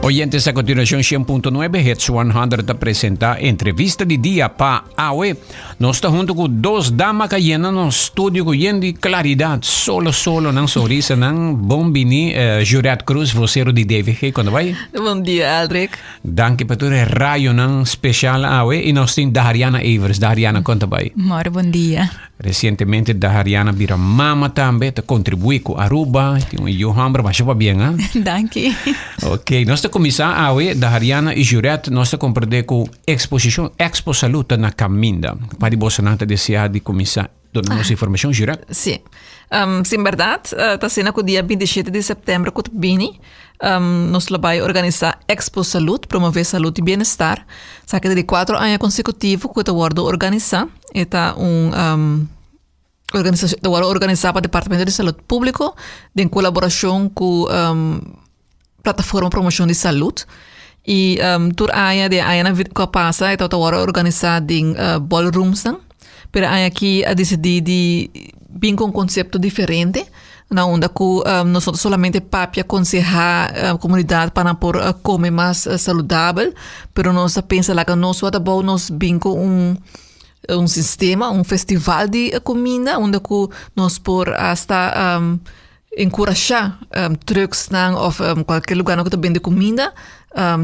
Oyentes, a continuación 100.9 Hits 100 ta presenta entrevista di dia pa awe. Nos ta hunto cu dos dama ka yena nos studio cu yen di claridad. Solo solo nan sonrisa nan. Bon bini, Jurette Cruz, vocero di DVG. Cuando bai? Bon dia, Aldrich. Danki pa tur e rayonan special awe. Y nos tin Dahariana Evers. Dahariana, con ta bai? Mor, bon dia. Recientemente Dahariana bira mama tambe, ta contribui cu Aruba, tin un yu homber, masha pabien, ha? Danki. Ok, nos ta cuminsa awe, Dahariana y Jurette, nos ta comprende cu exposicion Expo Salud ta na caminda. Pa di bosonan ta desea di cuminsa duna nos informacion, Jurette? Si. Sin berdad, ta asina cu dia 27 di september cu ta bini, nos lo bay organisa Expo Salud, promove salud y bienestar. Esaki ta di cuatro aña consecutivo cu ta wordo organisa. E ta un organisacion, ta wordo organisa pa Departamento di Salud Publico den colaboracion cu Plataforma Promocion di Salud. Y tur aña den añanan cu a pasa e tabata wordo organisa den ballroomsnan. Pero e aña aki a dicidi di bin cu un concepto diferente na unda cu nos no ta solamente papia conseha comunidad pa nan por come mas saludabel, pero nos a pensa laga nos wak abou nos bin cu un un sistema, un festival di cuminda unda cu nos por hasta encurasha trucksnan of cualkier lugarnan cu ta bende cuminda,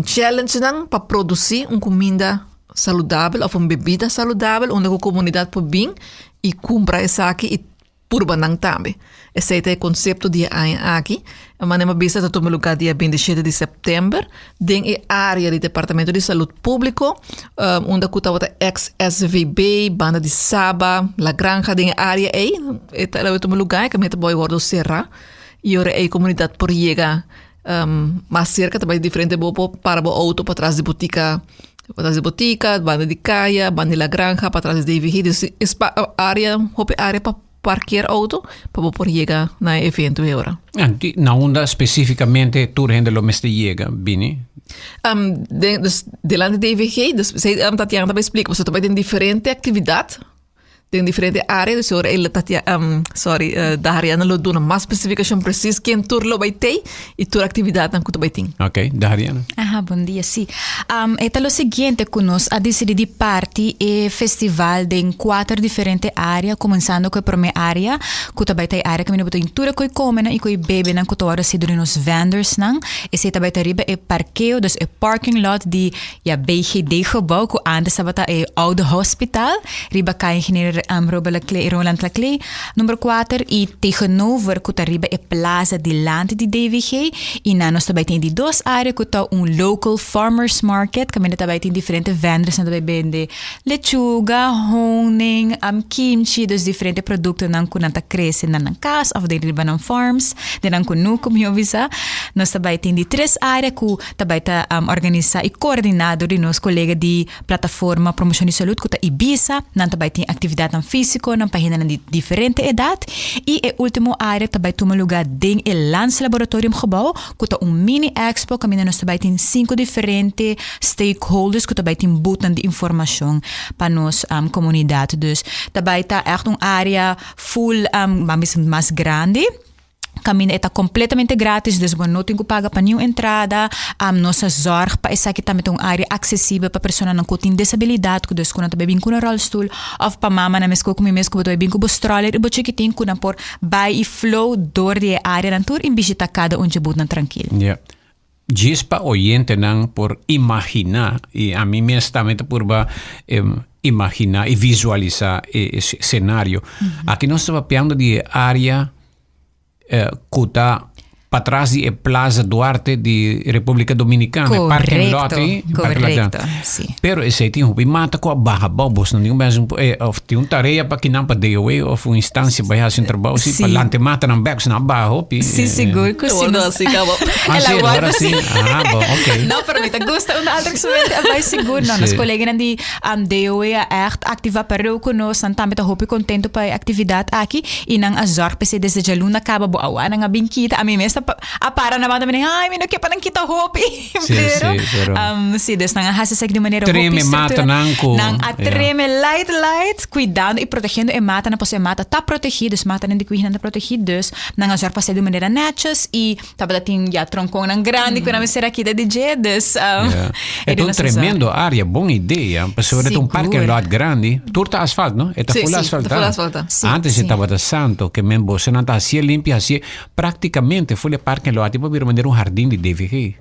challenge nan pa produci un cuminda saludabel of un bebida saludabel unda cu comunidad por bin y cumpra esaki y purba nan tambe. Esey ta e concepto di e aña aki. Manera mi a bisa ta tuma lugar dia 27 di september den e area di Departamento di Salud Publico unda cu tabata ex SVB, banda di Saba, La Granja den e area ey e ta tuma lugar e caminda ta boy wordo cera y ora ey comunidad por yega Mas cerca ta bai diferente bo por para bo auto patras di botica, patras di botica, banda di caya, banda di la granja, patras di DVG. Dus espa area, hopi area pa parkeer auto pa bo por yega na e evento e ora. En na unda specificamente tur hende lo mester yega, bini? Den, dus delante DVG, dus esei Tatiana ta bai splika, pasobra ta bai den diferente actividad. Den diferente área, dus ora el Tatia, um, sorry, uh, Dariana lo duna mas specificacion precies ken tur lo bai tei y tur actividadnan ku ta bai tin. Ok, Dariana. Aha, bon dia, sí. Um, e ta lo siguiente ku nos a disidí di parti e festival den kuater diferente área, kuminsando ku e promé área, ku ta bai ta e área kaminda bo ta tin tur e koi komenan i koi bebenan ku ta wòrdu hasi dor di nos vendorsnan. Esei ta bai ta riba e parkeo, dus e parking lot di Ya BGD gebouw ku antes tabata e oude hospital riba Kaya Ingenier Robert Laclé Roland Laclé number kuater i tegenover ku ta riba e plaza dilanti di DVG i nan nos ta bai tin e di dos area ku ta un local farmers market kaminda ta bai tin diferente vendors nan ta bai bende lechuga, honing, kimchi dus diferente produktonan ku nan ta krese na nan kas òf den riba nan farms den nan kunuku mihó bisa. Nos ta bai tin di tres area ku ta bai ta organisá i koordiná dor di nos kolega di Plataforma Promoshon di Salud ku ta Ibisa. Nan ta bai tin aktividatnan físikonan pa hendenan di diferente edat. I e último área ta bai tuma lugá den e Landslaboratoriumgebouw ku ta un mini expo kaminda nos ta bai tin sinku diferente stakeholders ku ta bai tin boothnan di informashon pa nos komunidat. Dus ta bai ta ègt un área full, ban bisa mas grandi. Caminda e ta completamente gratis, dus bo no tin cu paga pa niun entrada. Nos a zorg pa esaki tambe ta un area accesibel pa personanan cu tin desabilidad, cu dus cu nan ta bay bin cu nan rolstoel, of pa mamanan mesco cu mi mes cu bo ta bay bin cu bo stroller y bo chikitin cu nan por bay y flow door di e areanan tur y bishita cada un dje butnan trankil. Ja. Djis pa oyentenan por imaginá, i ami mes tambe ta purba imaginá i visualisá e senario. Aki nos ta papiando di e área ku ta patras di e Plaza Duarte di Repúblika Dominikana, e parking lot ei. Korekto, si. Pero esei tin hopi mata ku a baha abou, bos no tin un bes òf tin un tarea pa kinan pa DOW òf un instansia bai hasi un trabou si pa lanta e matanan bek, si nan a baha hopi. Si, sigur ku si. Wordo asi kaba. Ah, si, ora si. Ah, bon, ok. No, pero mi ta gusta unda Aldrich su mente a bai sigur. No, nos koleganan di DOW a ègt aktivá pareu ku nos. Nan tambe ta hopi kontentu pa e aktividat aki i nan a zòrg p'esei desde djaluna kaba bo awa nan a bin kita. Ami mes ta a para na banda mi ai mi no ke pa nan kita hopi. Sí, pero, sí, pero sí, dus nan a hasi esaki di manera hopi Treme estructura. matanan ku Nan a ja. treme light light, cuidando y protegiendo e matanan, pasobra e mata ta protegi, dus matanan di kwihinan ta protegi, dus nan a zorg pa hasi di manera netjes y tabata tin ya tronconnan grandi ku nan mester a kita di dje, dus Ja. e E ta un nos a zorg. tremendo área, bon idea, pasobra ta un parking Sigur. lot grandi, tur ta asfalt, no? E ta Sí, full sí, ta asfaltá. full asfaltá. Sí, Antes e sí. tabata santo, ke men bosonan ta hasié limpia, hasié Práktikamente full e parke lo a tipo bira manera un hardin di DVG.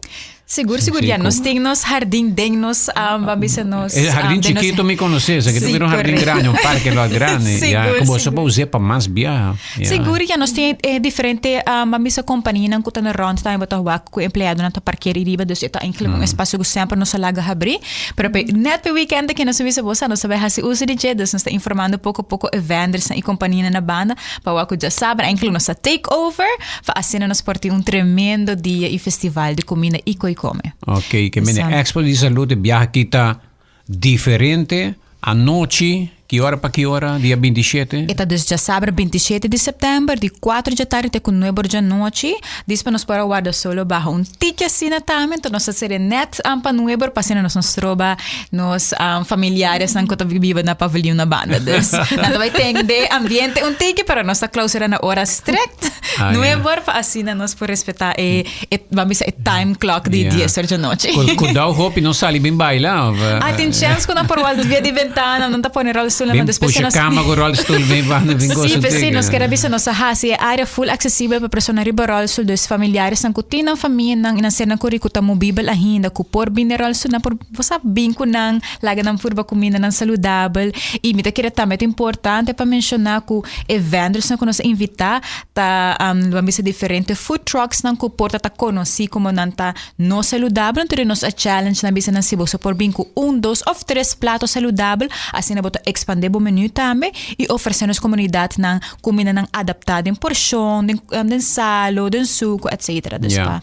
Sigur, sigur. Sí, Ya, nos ku- tin nos hardin den nos, ban bisa nos... E hardin um, den nos- chikito mi konosé, esaki ta Sí, bira un hardin correcto. grandi, un parke lo grandi. Ya, Sigur, ku boso sigur. por us'é pa mas biaha. Ya. Sigur, ya nos tin eh, diferente um, ban bisa kompanianan ku ta na rònt tambe bo ta wak ku empleadonan ta parkeer riba, dus e ta eigenlijk un espasio ku semper nos a laga habrí. Pero pe, net pe weekend aki nos a bisa bo sa nos ta bai hasi uso di dje, dus nos ta informando poko poko e vendersnan i kompanianan na banda Pa wak ku djasabra enkele nos ta take over pa asina nos por tin un tremendo dia i festival di kuminda i koi kome. Ok, ke mene Sa. Expo di Salud e biaha aki ta diferente, anochi, ki ora pa ki ora, dia 27? E ta dus djasabra 27 di september di kuater djatardi te ku nuebe or djanochi. Dispa nos por a warda solo baha un tiki asina tambe, enton nos ta sere net pa nuebe or pa asina nos no stroba nos familiaresnan ku ta biba na paviljoen na banda. Dus nan ta bai tende ambiente un tiki, pero nos ta clausura na ora strict Ah, ja. nuebe or pa asina nos por respeta e, e ban bisa e time clock di Ja. dies or djanochi. Ku kudao hopi no sali bin baila of Ah, tin chance ku nan por wal via di ventana, nan ta pone rolstoel, bin maar despues pusha nos kama ku rolstoel bin banda bin Sí, gosa pues sí, tiki. nos ker a bisa nos a hasi e área full aksesibel pa persona riba rolstoel, dus familiaresnan ku tin nan famianan i nan sernan ku riku ta movibel ainda ku por bin den rolstoel, nan por bo sa bin ku nan, laga nan purba kumindanan saludabel. I mi ta kere tambe ta importante pa menshoná ku e vendersnan ku nos a invitá ta lo a bisa diferente food trucksnan ku por ta ta konosí komo nan ta no saludabel, anto nos a challenge nan bisa nan si boso por bin ku un, dos òf tres plato saludabel, asina bo ta ekspandé bo menú tambe i ofresé nos komunidatnan kumindanan adaptá den porshon, den den salo, den suku, etcetera. Dus Ja. pa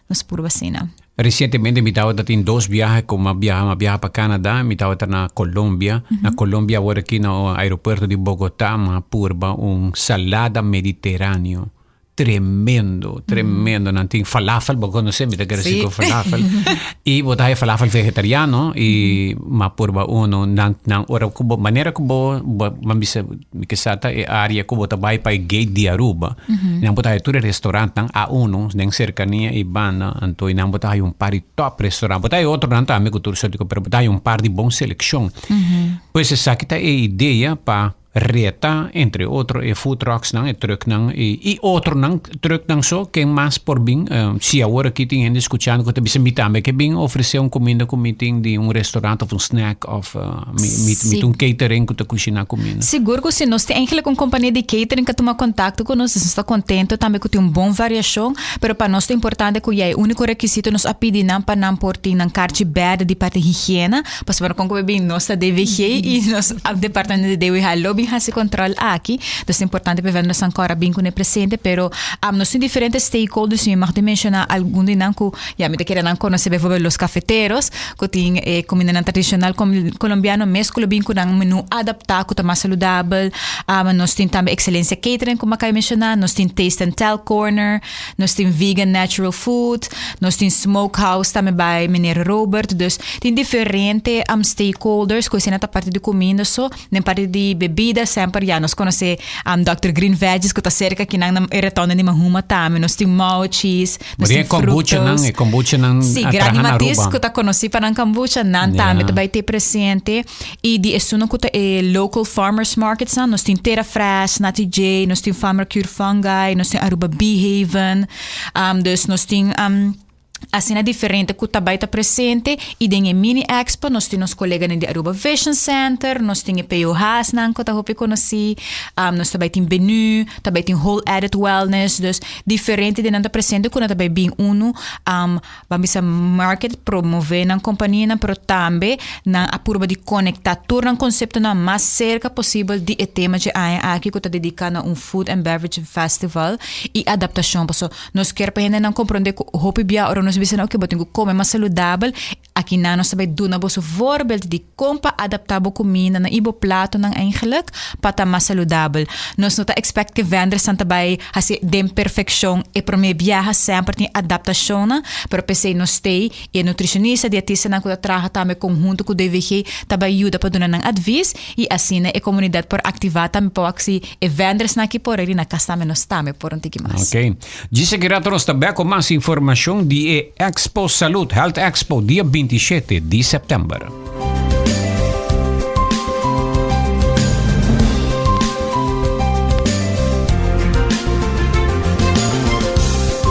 nos purba asina. Resientemente mi tabata tin dos biahe ku mi a biaha, mi a biaha pa Canada, mi tabata na Colombia. Na Colombia awor aki na aeropuerto di Bogota mi a purba un salada mediteraneo. Tremendo, tremendo. Nan tin falafel, bo conoce, mi ta kere Sí. si cu falafel. Y bo ta haya falafel vegetariano y ma purba uno. Nan, nan ora cu bo, manera cu bo, bo, ban bisa, mi ke sa ta e area cu bo ta bay pa e gate di Aruba. Nan bo ta haya tur e restaurantnan a uno den cercania y banda. Anto y nan bo ta haya un par di top restaurant. Bo ta haya otronan tambe cu tur soort di cos, pero bo ta haya un par di bon seleccion. Pues esaki ta e idea pa Reta, entre otro e food trucksnan, e trucknan y y otronan trucknan so ken mas por bin. Si awor aki tin hende scuchando cu ta bisa mi tambe ke bin ofrece un cuminda cu mi tin di un restaurant of un snack of mi mi mi tin un catering cu ta cushina cuminda. Sigur cu si nos tin eigenlijk un compania di catering cu a tuma contacto cu nos, nos ta contento tambe cu tin un bon variacion, pero pa nos ta importante cu ya e unico requisito nos a pidi nan pa nan por tin nan carchi berde di parti higiena, Pasobra kon ku bo bin nos ta DVG i nos departamento di DWH lo bin hasi control aki. Dus ta importante pa nos ancora bin ku ne presente, pero nos tin diferente stakeholders i mi mag di menshoná algun di nan ku ya mi ta kere nan konosé, bijvoorbeeld Los Cafeteros ku tin e kumindanan tradishonal kolombiano mes ku lo bin ku nan menú adaptá ku ta mas saludabel. Nos tin tambe Excelencia Catering ku mi a kai menshoná, nos tin Taste and Tell Corner, Nos tin vegan natural food, nos tin smokehouse tambe by meneer Robert. Dus tin diferente um, stakeholders ku esei ta parti di kuminda so. Den parti di bebida semper ya nos konosé um, Dr. Green Veggies ku ta serka kinan na e rotonde di Mahuma tambe. Nos tin mochis, nos Maar tin e kombucha nan, frutos. e kombucha nan Sí, a Grandi traha na Matis Aruba. ku ta konosí pa nan kombucha, nan Ja. tambe ta bai te presente. I di esunnan ku ta e local farmers markets nan, nos tin Terra Fresh, Natty J, nos tin Farmer Cure Fungi, nos tin Aruba Bee Haven. Dus nos tin asina diferente ku ta bai ta presente. I den e mini expo nos tin nos koleganan di Aruba Vision Center, nos tin e POH's nan ku ta hopi konosí, nos ta bai tin Benu, ta bai tin Whole Edit Wellness. Dus diferente di nan ta presente ku nan ta bai bin unu Ban bisa market, promove nan kompanianan, pero tambe nan a purba di konektá tur nan konseptonan mas serka posibel di e tema dje aña aki ku ta dediká na un food and beverage festival i adaptashon. Paso nos kier pa hendenan komprondé ku hopi bia ora nos. nos bisa nan oke bo tin ku kome mas saludabel, aki nan nos ta bai duna boso voorbeeld di kon pa adaptá bo kumindanan i bo platonan eigenlijk pa ta mas saludabel. Nos no ta expect ku e vendersnan ta bai hasi den perfekshon e promé biaha, semper tin adaptashonnan, pero p'esei nos t'ei i e nutricionista, dietistanan ku ta traha tambe konhunto ku DVG ta bai yuda pa duna nan advis i asina e komunidat por aktivá tambe pa wak si e vendersnan aki por rei na kas tambe nos tambe por un tiki mas. Ok. Djis aki rato nos ta bek ku mas informashon di e Expo Salud, Health Expo, dia 27 di sèptèmber.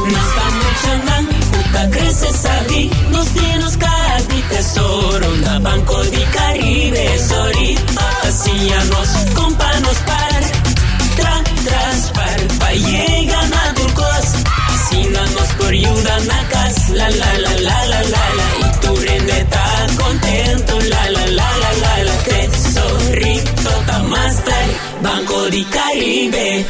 Nos ta muchanan ku ta krese sabi, nos tin nos kaha di tesoro na Banco di Caribe. Sorry pa siña nos kon pa nos par, tra tras par pa yega na tur kos. Asina nos por yuda na kas, la la la la la la la. I tur hende ta kontento, la la la la la la. Tesorito ta master, Banco di Caribe.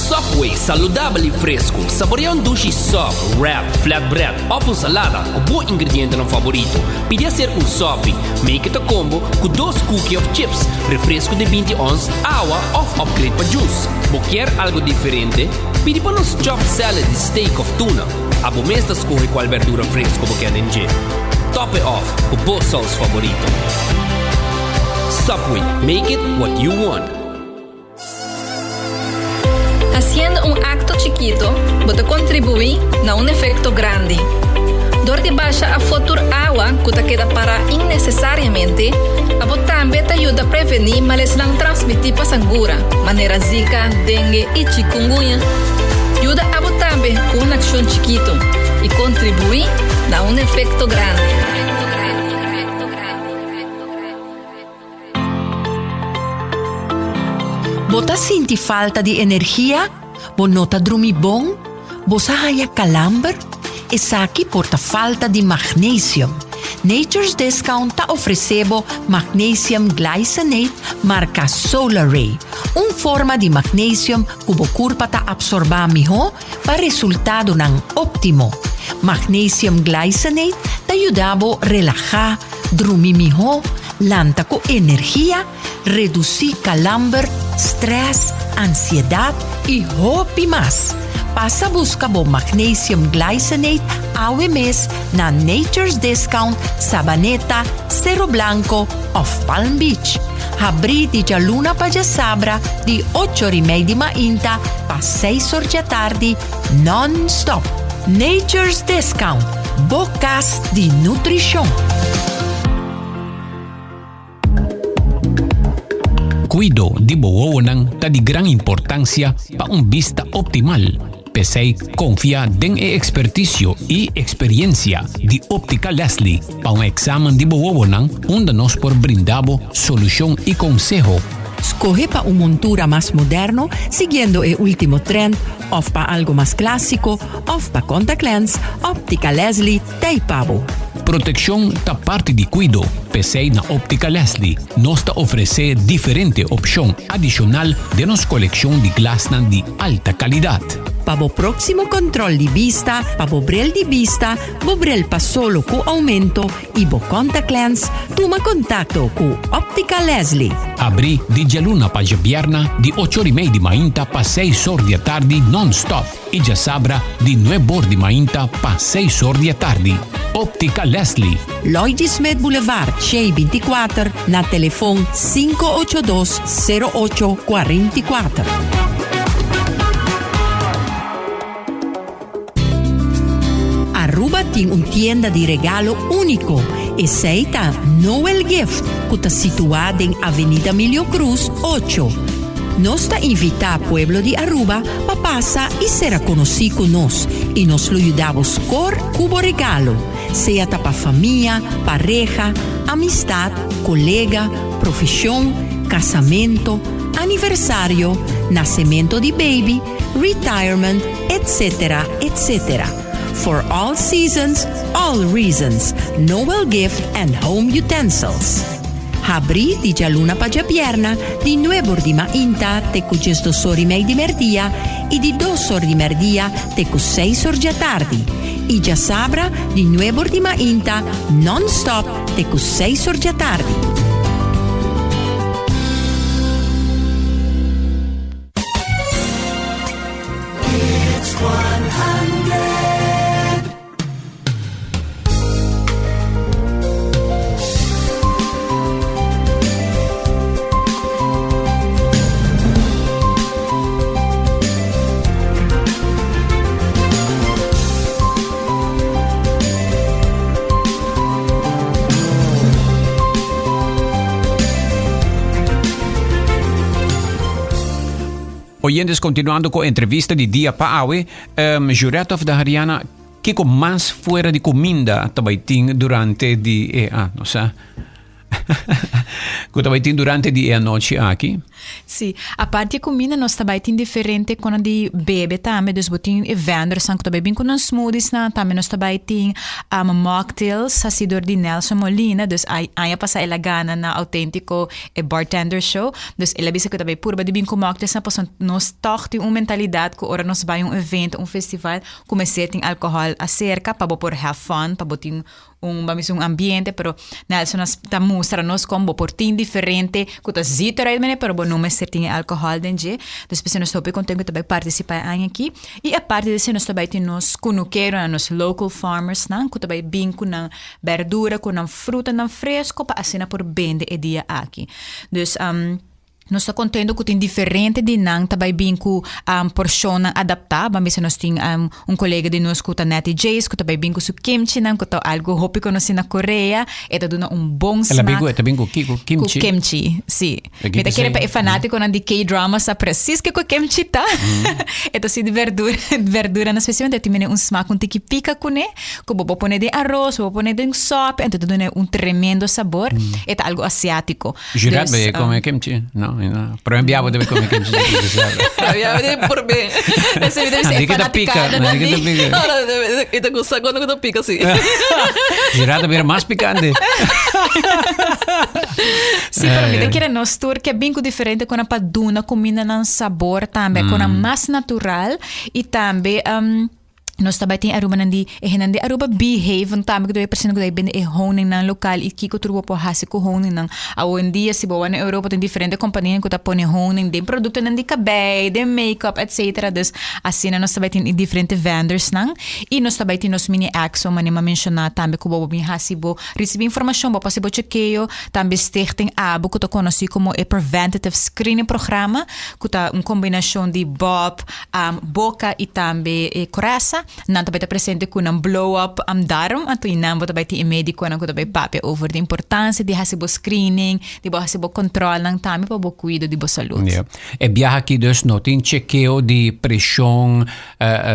Subway, saludabel y fresco. Saborea un dushi sub, wrap, flatbread of un salada cu bo ingredientenan favorito. Pidi hacer un sopi. Make it a combo cu dos cookie of chips, refresco di binti ons, awa of upgrade pa juice. Bo kier algo diferente? Pidi pa nos chopped salad di steak of tuna. Abo mes ta scoge cual berdura fresco bo kier den dje. Top e off cu bo saus favorito. Subway, make it what you want. Haciendo un acto chikito, bo ta contribui na un efecto grandi. Dor di basha afo tur awa cu ta keda para innecesariamente, abo tambe ta yuda preveni malesnan transmiti pa sangura, manera Zika, dengue y chikungunya. Yuda abo tambe cu un accion chikito y contribui na un efecto grandi. Bo ta sinti falta di energia? Bo no ta drumi bon? Bo sa haña kalamber? Esaki por ta falta di magnesium. Nature's Discount ta ofresé bo Magnesium Glycinate marka Solaray, un forma di magnesium ku bo kurpa ta apsorbá mihó pa resultadonan óptimo. Magnesium Glycinate ta yuda bo relahá, drumi mihó, lanta ku energia, redusí kalamber, strès, ansiedat i hopi mas. Pasa buska bo Magnesium Glycinate awe mes na Nature's Discount, Sabaneta, Cerro Blanco òf Palm Beach. Habrí di djaluna pa djasabra di ocho or i mei di mainta pa seis or djatardi non-stop. Nature's Discount, bo kas di nutrishon. Kuido di bo wowonan ta di gran importansia pa un bista optimal. P'esei konfia den e ekspertisio i eksperiensia di Optica Leslie pa un eksamen di bo wowonan unda nos por brinda bo solushon i konseho. Skohe pa un montura mas moderno siguiendo e ultimo trend of pa algo mas clasico of pa contact lens, Optica Leslie t'ey pa bo. Proteccion ta parti di cuido, p'esey na Optica Leslie nos ta ofrece diferente opcion adicional den nos coleccion di glasnan di alta calidad. Pa bo proximo control di bista, pa bo bril di bista, bo bril pa solo cu aumento y bo contact lens, tuma contacto cu Optica Leslie. Abri di djaluna pa djabierna di ocho or y mei di mainta pa seis or di atardi non-stop y djasabra di nuebe or di mainta pa seis or di atardi. Optica Leslie. Lloyd Smith Boulevard, Shei 24, na telefon 582 08 44. Aruba tin un tienda di regalo úniko, esei ta Noel Gift ku ta situá den Avenida Milio Cruz ocho. Nos ta invitá pueblo di Aruba pa pasa i sera konosí ku nos i nos lo yuda bo skor ku bo regalo, sea ta pa famia, pareha, amistat, kolega, profeshon, kasamento, aniversario, nasemento di baby, retirement, etc. Etc. For all seasons, all reasons, Noel Gift and Home Utensils. Habrí di djaluna pa djabièrna di nuebor di mainta te ku diesdosor i mei di mèrdia i di dosor di mèrdia te ku seisor djatardi i djasabra di nuebor di mainta nònstòp te ku seisor djatardi. Oyentes, continuando cu entrevista di dia pa awe, um, Jurette of Dahariana, Kiko mas fuera di kuminda ta bai tin durante di e ah, no sa. Ku ta bai tin durante di e anochi aki? Sí, aparte di kuminda nos ta bai tin diferente konan di bebe tambe, dus bo tin e vendersnan ku ta bai bin ku nan smoothiesnan, tambe nos ta bai tin um, mocktails hasi dor di Nelson Molina, dus ai aña pasá el a gana na Auténtico e bartender show, dus el a bisa ku ta bai purba di bin ku mocktailsnan pasobra nos tòg tin un mentalidat ku ora nos bai un evento, un festival, Ku mester tin alkohòl aserka pa bo por have fun, pa bo tin un, ban bisa un ambiente, pero Nelson a ta mustra nos kon bo por tin diferente ku ta zit eruit mene, pero bo no mester tin e alkohòl den dje. Dus p'esei nos ta hopi konten ku ta bai partisipá e aña aki. I aparte di esei nos ta bai tin nos kunukeronan, nos local farmersnan ku ta bai bin ku nan bèrdura, ku nan frutanan fresko pa asina por bende e dia aki. Dus. Nos ta contento cu tin diferente di nan ta bay bin cu porcionnan adapta. Ban bisa nos tin un colega di nos cu ta Nettie Jace cu ta bay bin cu su kimchinan cu ta algo hopi conoci na Korea. E ta duna un bon El a bin smaak. cu, e ta bin cu kico? Kimchi? Cu kimchi, si. E Mi ta kere pa e esei? fanaticonan di K-drama sa precies kico kimchi ta. E ta si di verdura, verduranan specialmente e tin mene un smaak un tiki pica cune. Ku bo por pone den aros, bo por pone den sòp, enton ta duna un tremendo sabor. E ta algo asiátiko. Jurat be come kimchi? No, no. Prome bia bo debe come kimchi. Prome bia por be. Ese mi debe ser Nandí que ta pica, fanaticada nandí que ta pica. No, no, y te gusta cuando te pica, sí. Jurat ta bira mas picante. Sí, pero mi ta kere nos tur ke bin ku diferente kona pa duna kumindanan sabor tambe, kona mas natural i tambe um, Nos ta bai tin Arubanan di e hendenan di Aruba Beehaven tambe ku ta bai presente ku ta bai bende e honingnan lokal i kiko tur bo por hasi ku honingnan. Awendia si bo wak na Europa tin diferente kompanianan ku ta pone honing den produktonan di kabei, den makeup etcetera. Dus asina nos ta bai tin e diferente vendersnan i nos ta bai tin nos mini expo manera mi a menshoná tambe ku bo por bin hasi bo risibí informashon, bo por hasi bo chekeo. Tambe Stichting Abo ku ta konosí komo e Preventative Screening Programma ku ta un kombinashon di Bob, boka i tambe e korasa. Nan ta bai ta presente ku nan blow up darm, anto i nan bo ta bai tin e medikonan ku ta bai papia over di importansia di hasi bo screening, di bo hasi bo kontrolnan tambe pa bo kuido di bo salud. Ja. E biaha aki dus no tin chekeo di preshon,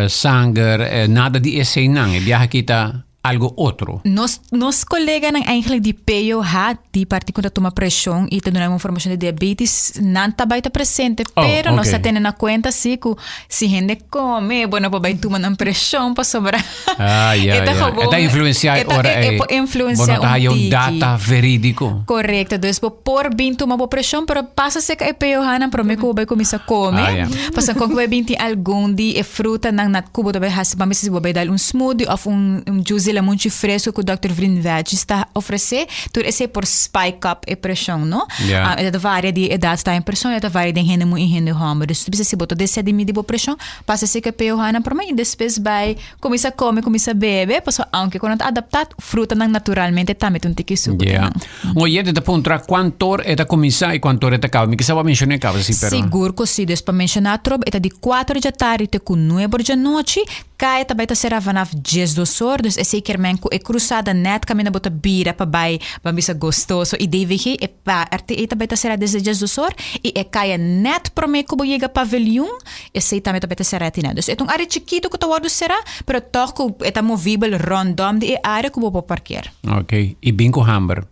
sanger, nada di eseinan. E biaha aki ta algo otro. Nos nos coleganan eigenlijk di POH, di parti cu ta tuma presion y ta duna informacion di diabetes, nan ta bay ta presente, Oh, pero nos ta ok. tene na cuenta si cu si hende come, bo no por bay tuma nan presion pasobra Ah, ja, e ta ja. gewoon E ta influencia e ta- ora e- e ei. por influencia Bo no ta un haya un tiki. data veridico. Correcto, dus bo por bin tuma bo presion, pero pasa seca e POH nan prome cu bo bay cuminsa come. Ah, ja. Pasobra con cu bay bin tin algun di e frutanan na cu bo ta bay haci, ban bisa si bo bay dal un smoothie of un un juice di lamunchi fresco cu Dòkter Vriend Veggies ta ofrece, tur esey por spike up e presion, no? Ja. Ah, e ta varia di edad ta en persona, e ta varia den hende muhe y hende homber. Dus tu bisa si bo ta desea di midi bo presion, pasa seca e POH nan prome y despues bay Cuminsa come, cuminsa bebe, pasobra aunke cu nan ta adapta, frutanan naturalmente tambe ta un tiki sucu den Yeah. nan. Un oyente ta puntra cuantor e ta cuminsa y cuantor e ta caba. Mi kisa bo a menciona e caba si, pero. Sigur cu si. Dus pa menciona atrobe, e ta di cuatro djatardi te cu nuebe or djanochi. Caya ta bay ta cera vanaf diesdos or. Dus esey kier men cu e cruzada net caminda bo ta bira pa bay, ban bisa Gostoso y DVG, e pa RTE ta bay ta cera desde diesdos or. Y e caya net prome cu bo yega Paviljoen, Esei tambe ta bete será tina. Dus e ta un área chikitu ku ta wòrdu será, pero tòg ku e ta movibel rondom di e área ku bo por parkeer. Ok, i bin ku hamber.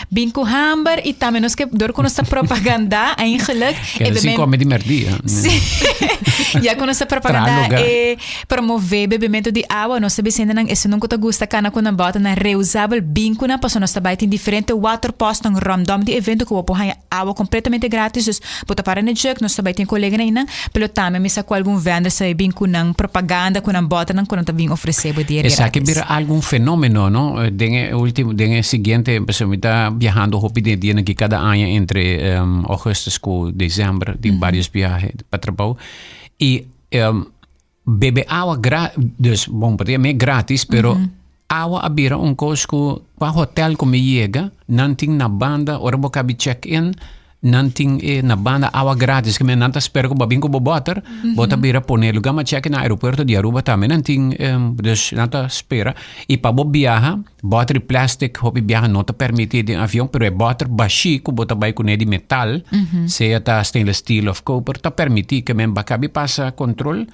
Bin ku hamber i tambe nos ke dor ku nos ta propaganda eigenlijk. Keda sin kome di merdia. Sí. Ya ku nos ta propaganda e promove bebemento di awa, nos ta bisa hendenan esun ku ta gusta kana ku nan bòternan reusabel bin ku nan pasobra nos ta bai tin diferente waterposten rondom di evento ku bo por haña awa completamente gratis. Dus bo ta para na jug, nos ta bai tin koleganan einan, pero tambe mi sa ku algun vendors ta bai bin ku nan propaganda, ku nan bòternan ku nan ta bin ofresé bo dia Esaki gratis. bira algun fenomeno, no? Den e ultimo, den e siguiente, pasobra mi ta biahando hopi den e dianan aki kada aña entre augustus ku december, tin varios biahe pa trabou. I bebe awa gra, dus bon, por me gratis, pero awa a bira un kos ku kua hotel ku mi yega, nan tin na banda, ora bo kabi check in, nan tin e na banda awa gratis, ke men nan ta spera ku bo a bin ku bo bòter, bo ta bira pone luga ma check in na aeropuerto di Aruba tambe nan tin, dus nan ta spera. I pa bo biaha, bòter di plastic hopi biaha no ta permití den avion, pero e bòter bashí ku bo ta bai kuné di metal, sea ta stainless steel of koper, ta permití, ke men bakabi pasa kontrol,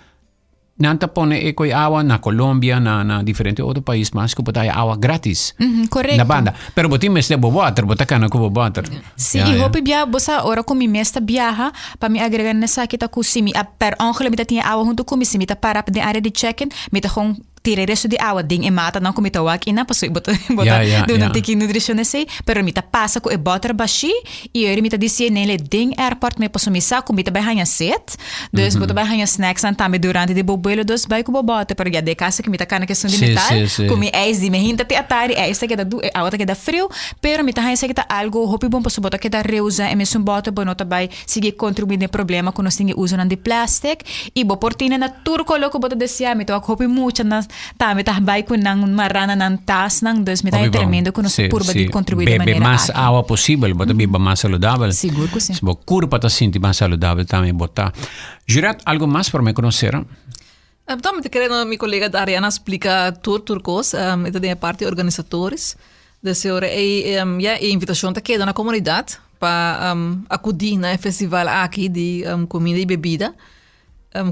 Nan ta pone e koe awa na Colombia, na, na diferente otro pais mas ku bo ta haya awa gratis. Mm, korekto. Na banda. Pero bo tin mester bo water, bo ta kana ku bo water. Sí, Ja, i ja. hopi bia bo sa ora ku mi mes ta biaha, pa mi agrega na esaki ta ku si mi a per ongeluk mi ta tin e awa huntu ku mi, si mi ta para den area di check-in, mi ta gewoon tira e resto di awa den e matanan ku mi ta wak ina, pasobra bo ta bo ta Ja, ja, duna ja. tiki nutrishon esei, pero mi ta pasa ku e bòter bashí i ora mi ta disi nele den airport mi pasobra mi sa ku mi ta bai haña set. Dus bo ta bai haña snacksnan tambe durante di bo buelo, dus bai ku bo bote. Pero ya den kaso ku mi ta kana keson di Sí, metal, sí, sí. ku mi ijs di mi hinta te atari, e ijs ta keda du, e awa ta keda friu, pero mi ta haña esaki ta algo hopi bon pasobra bo ta keda reusa e mesun bote, bo no ta bai sigui kontribuí den problema ku nos tin e usonan di plastic i bo por tene na tur kolo ku bo ta desea. Mi ta wak hopi mucha na tambe ta bai ku nan mará na nan tasnan, dus mi ta Hopi haña bon. tremendo ku nos Sí, purba sí. di kontribuí di Bebe manera mas aki. awa posibel, bo ta biba mas saludabel. Sigur ku sí. Si bo kurpa ta sinti mas saludabel tambe bo ta. Juret, algo mas por mi konoser? Anto mi ta kere no mi kolega Dariana splika tur tur kos. E ta den e parti organisatoris. Dus e ora ei ya e invitashon ta keda na komunidat pa akudí na e festival aki di kumida i bebida.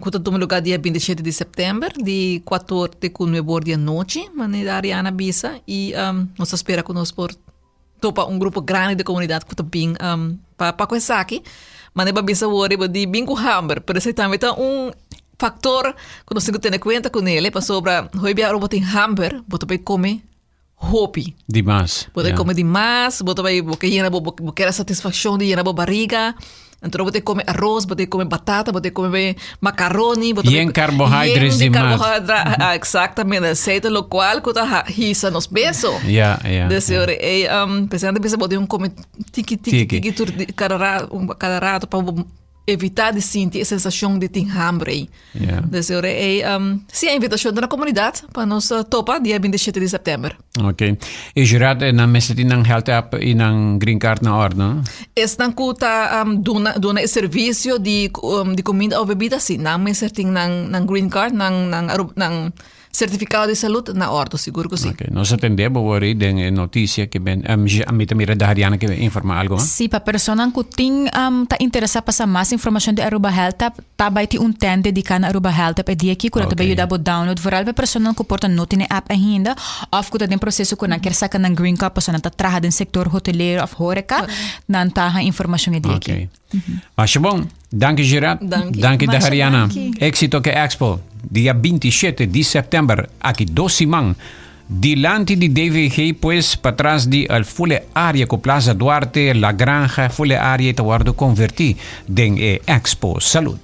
Ku ta tuma lugá dia 27 di sèptèmber di kuator te ku nuebe or di anochi, manera Ariana a bisa. I nos ta spera ku nos por topa un grupo grandi di komunidat ku ta bin pa pa ku esaki. Manera bo a bisa awor bo di bin ku hamber, pero esei tambe ta un faktor ku nos tin ku tene kuenta kuné, pasobra hopi bia ora bo tin hamber bo ta bai kome hopi. Di mas. Bo ta ja. come di mas, bo ta bai, bo ke yena bo, bo, bo kere satisfaccion di yena bo barriga. Anto bo ta come arroz, bo ta come batata, bo ta come macaroni, bo ta Yen carbohydrates yen di mas. carbohydra- ah, exactamente, aceite lo cual cu ta ha- hisa nos peso. Ja, ja. Dus ja. ora, ey, presidente bisa bo tin un come tiki tiki Tiki. tiki tur di- cada ra- un- cada rato pa bo evitá di sinti e sensashon di tin hamber ei. Ja. Dus ora ei, um, sí, e invitashon ta na komunidat pa nos eh, topa dia 27 di sèptèmber. Ok. E jurado eh, nan mester tin nan health app i nan green card na orde, no? Esnan ku ta um, duna, duna e servisio di, um, di kuminda òf bebida, sí, nan mester tin nan, nan green card, nan, nan, aru- nan Certificado di salud na ordo, sigur cu si. Ok, nos a tende bo wori den e noticia ke ben, um, mi ta mira Dariana ke informa algo, ha? Si, pa personan cu tin um, ta interesa pa sa mas informacion di Aruba Health App, ta bay tin un tent dedica na Aruba Health App e dia aki cu nan ta bay Ok. yuda bo download, vooral pa personan cu por ta no tin e app ainda of cu ta den proceso cu nan kier saca nan green card pasobra nan ta traha den sector hotelero of horeca, nan ta haña informacion e dia aki. Ok. Masha bon. Danki Gerard. Danki. Danki Masha Dariana. danki. Éxito ke Expo. Dia 27 di september, aki dos siman. Dilanti di DVG, pues patras di el fule área ku Plaza Duarte, La Granja, fule área ta wordo konvertí den e Expo Salud.